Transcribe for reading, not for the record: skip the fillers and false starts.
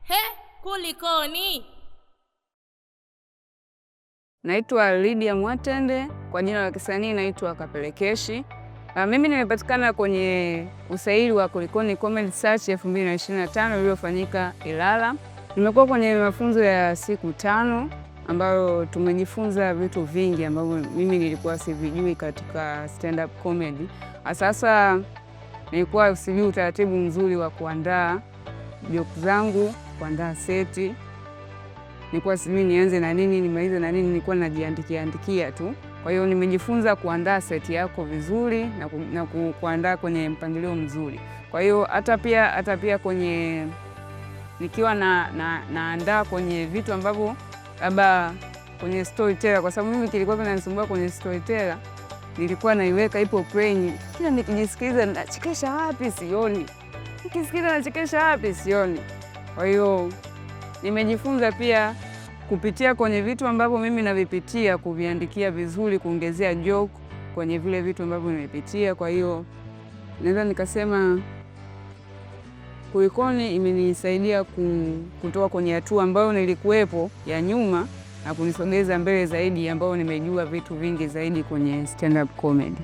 He, kulikoni? Naitwa Lydia Mwatende, kwa jina la kisanii naitwa Kapelekeshi. Mimi nimepatikana kwenye usaili wa Kulikoni Comedy Search 2025 iliyofanyika Ilala. Nimekuwa kwenye mafunzo ya siku 5 ambayo tumejifunza vitu vingi ambavyo mimi nilikuwa sivijui katika stand up comedy. Sasa nilikuwa sijui utaratibu mzuri wa kuandaa joke zangu, kuandaa seti. Nilikuwa sijui nianze na nini, nimalize na nini, nilikuwa najiandikia andikia tu. Kwa hiyo nimejifunza kuandaa seti yako vizuri na kuandaa kwenye mpangilio mzuri. Kwa hiyo hata pia kwenye nikiwa naandaa kwenye vitu ambavyo labda kwenye storyteller, kwa sababu mimi kilikuwa kinanisumbua kwenye storyteller, nilikuwa naiweka ipo playing, kila nikijisikiliza nachekesha wapi sioni, nikisikiliza nachekesha wapi sioni. Kwa hiyo nimejifunza pia kupitia kwenye vitu ambavyo mimi navipitia, kuviandikia vizuri, kuongezea joke kwenye vile vitu ambavyo nimepitia. Kwa hiyo naweza nikasema Kulikoni imenisaidia kutoka kwenye hatua ambayo nilikuwepo ya nyuma na kunisogeza mbele zaidi, ambayo nimejua vitu vingi zaidi kwenye stand up comedy.